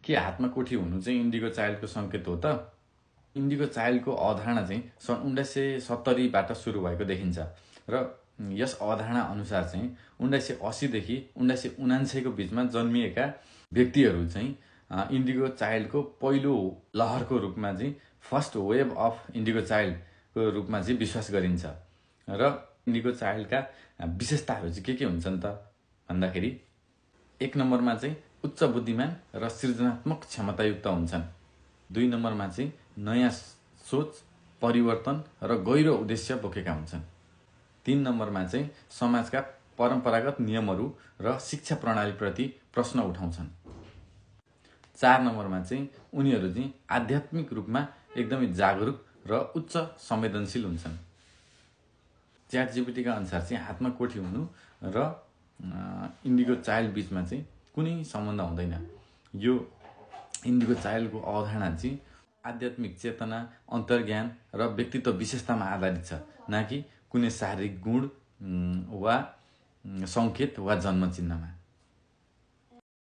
के हातमा कोठी हुनु चाहिँ इन्डिगो चाइल्डको सङ्केत हो त? इन्डिगो चाइल्डको अवधारणा चाहिँ सन् 1970बाट सुरु भएको देखिन्छ र यस अवधारणा अनुसार चाहिँ 1980 देखि 1979को बिचमा जन्मिएका व्यक्तिहरू चाहिँ इन्डिगो चाइल्डको पहिलो लहरको रूपमा चाहिँ फर्स्ट वेभ अफ इन्डिगो चाइल्डको रूपमा चाहिँ विश्वास गरिन्छ। र इन्डिगो चाइल्डका विशेषताहरू चाहिँ के हुन्छन् त भन्दाखेरि 1 नम्बरमा चाहिँ उच्च बुद्धिमान र सृजनात्मक क्षमतायुक्त हुन्छन्। 2 नम्बरमा चाहिँ नयाँ सोच, परिवर्तन र गहिरो उद्देश्य बोकेका हुन्छन्। 3 नम्बरमा चाहिँ समाजका परम्परागत नियमहरू र शिक्षा प्रणालीप्रति प्रश्न उठाउँछन्। 4 नम्बरमा चाहिँ उनीहरू चाहिँ आध्यात्मिक रूपमा एकदमै जागरुक र उच्च संवेदनशील हुन्छन्। च्याटजीपीटीका अनुसार चाहिँ हातमा कोठी हुनु र इन्डिगो चाइल्ड बिचमा चाहिँ कुनै सम्बन्ध हुँदैन। यो इन्डिगो चाइल्डको अवधारणा चाहिँ आध्यात्मिक चेतना, अन्तर्ज्ञान र व्यक्तित्व विशेषतामा आधारित छ, न कि कुनै शारीरिक गुण वा सङ्केत वा जन्म चिन्हमा।